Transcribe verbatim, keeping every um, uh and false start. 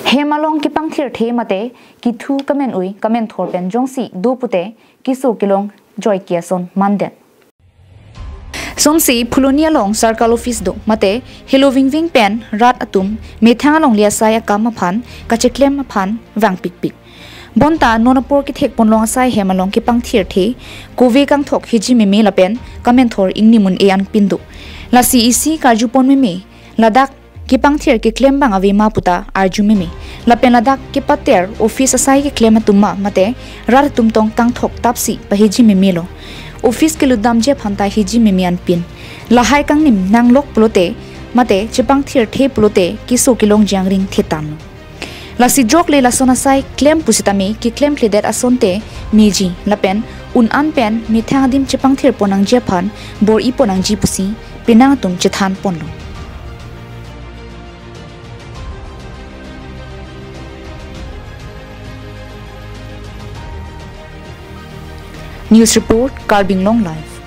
Hem along kepangthirthe mate kethu kamen-ui kamenthor pen jongsi do pute keso kelong joike ason manden. Sonsi Phuloni along circle office do mate Helovingving pen rat atum methang alongle asai akam aphan kacheklem aphan vangpikpik. Bonta non apor kethek ponlong asai hem along kepangthirthe, kove kangthok hiji meme lapen kamenthor ingni mun-e anpin do. Lasi isi karju pon meme, ladak kepangthir keklem bang ave ma puta arju meme. Lapen ladak kepater office asai keklem atum ma mate rat atum tong kangthok tapsi pahiji meme lo. Office kelutdamji aphan ta hiji meme anpin. Lahai kangnim nanglok pulote mate chepangthirthe pulote keso kelongji angring thetan lo. Lasi jokle lason asai klem pusitame keklemkledet asonte meji lapen un-an pen methang adim chepangthir ponnangji aphan bor-i ponnangji pusi penang atum chethan ponlo. News report, Karbi Anglong Live.